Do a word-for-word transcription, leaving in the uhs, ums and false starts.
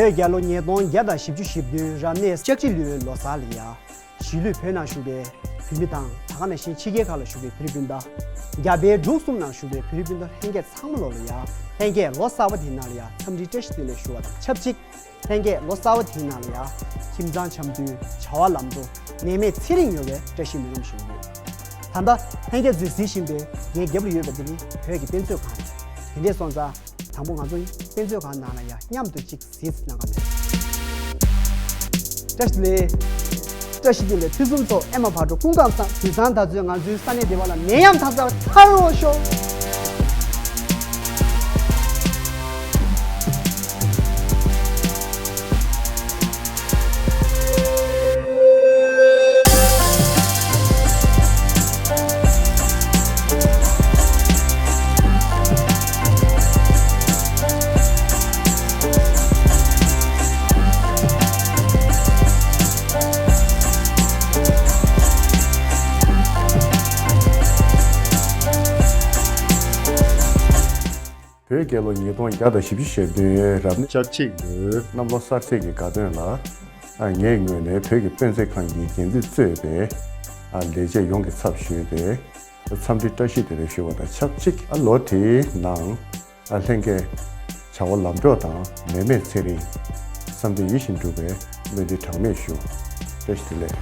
བོད་རྒྱལ་ལོ་ཉིས་སྟོང་བརྒྱ་དང་བཞི་བཅུ་ཞེ་བདུན་རབ་གནས་ལྕགས་བྱི་ལོའི་ལོ་གསར་ལ་ཡ། གཞིས་ལུས་བོད་ནང་བཞུགས་པའི་བོད་མི་དང་ད་ག་ནང་བཞིན་ཕྱི་རྒྱལ་ཁག་ལ་བཞུགས་པའི་བོད་རིགས་སྤུན་ཟླ། རྒྱ་བལ་འབྲུག་གསུམ་ནང་བཞུགས་པའི་བོད་རིགས་སྤུན་ཟླ་ལྷན་རྒྱས་ཚང་མ་ལོ་ལ་ཡ། ལྷན་རྒྱས་ལོ་གསར་པ་དེའི་ནང་ལ་ཡ་འཚམས་འདྲི་བཀྲ་ཤིས་བདེ་ལེགས་ཞུ་བ་དང་ཆབས་ཅིག་ལྷན་རྒྱས་ལོ་གསར་པ་དེའི་ནང་ལ་ཡ། ཁྱིམ་ཚང་འཆམ་མཐུན། བྱ་བ་ལམ་འགྲོ། ནད་མེད་ཚེ་རིང་ཡོང་བའི་བཀྲ་ཤིས་སྨོན་ལམ་ཞུ་གི་ཡོད། ད་ལྟ་ལྷན་རྒྱས་ཚོས་གཟིགས་བཞིན་པའི་ངའི་རྒྱབ་ལ་ཡོད་པ་འདི་ནི་བོད་ཀྱི་དཔེ་མཛོད་ཁང་རེད། དེ་འདྲས་སོང་ཙང་དང་པོ་ང་ཚོ་དཔེ་མཛོད་ཁང་ནང་ལ་ཡ་མཉམ་དུ་གཅིག་གཟིགས་གནང་ག་མེད། བཀྲ་ཤིས་བདེ་ལེགས། བཀྲ་ཤིས་བདེ་ལེགས། ཕུན་སུམ་ཚོགས། ཨེ་མ་བག་དྲོ། ཀུན་ཁམས་བཟང་། དུས་བཟང་། ད་ཚོད་ང་ཚོའི་ས་གནས་སྡེ་བ་ལ་ནད་ཡམས་དྭགས་གཙང་ཁ་རོག་ཤོག་བོད་རྒྱལ་ལོ་ཉིས་སྟོང་བརྒྱ་དང་བཞི་བཅུ་ཞེ་བདུན་རབ་གནས་ལྕགས་བྱི་ལོའི་གནམ་ལོ་གསར་ཚེས་ཀྱི་དགའ་སྟོན་ལ། ཨ། ངའི་ངོས་ནས་བོད་ཀྱི་དཔེ་མཛོད་ཁང་གི་འགན་འཛིན་གཙོས་པའི། ཨ། ལས་བྱེད་ཡོངས་ཀྱི་ཚབ་ཞུས་ཏེ། འཚམས་འདྲི་བཀྲ་ཤིས་བདེ་ལེགས་ཞུ་བ་དང་ཆབས་ཅིག་ཨ། ལོ་དེའི་ནང་། ཨ། ལྷན་རྒྱས་བྱ་བ་ལམ་འགྲོ་དང་ནད་མེད་ཚེ་རིང་། བསམ་དོན་ཡིད་བཞིན་འགྲུབ་པའི་སྨོན་འདུན་གྲངས་མེད་ཞུ། བཀྲ་ཤིས་བདེ་ལེགས།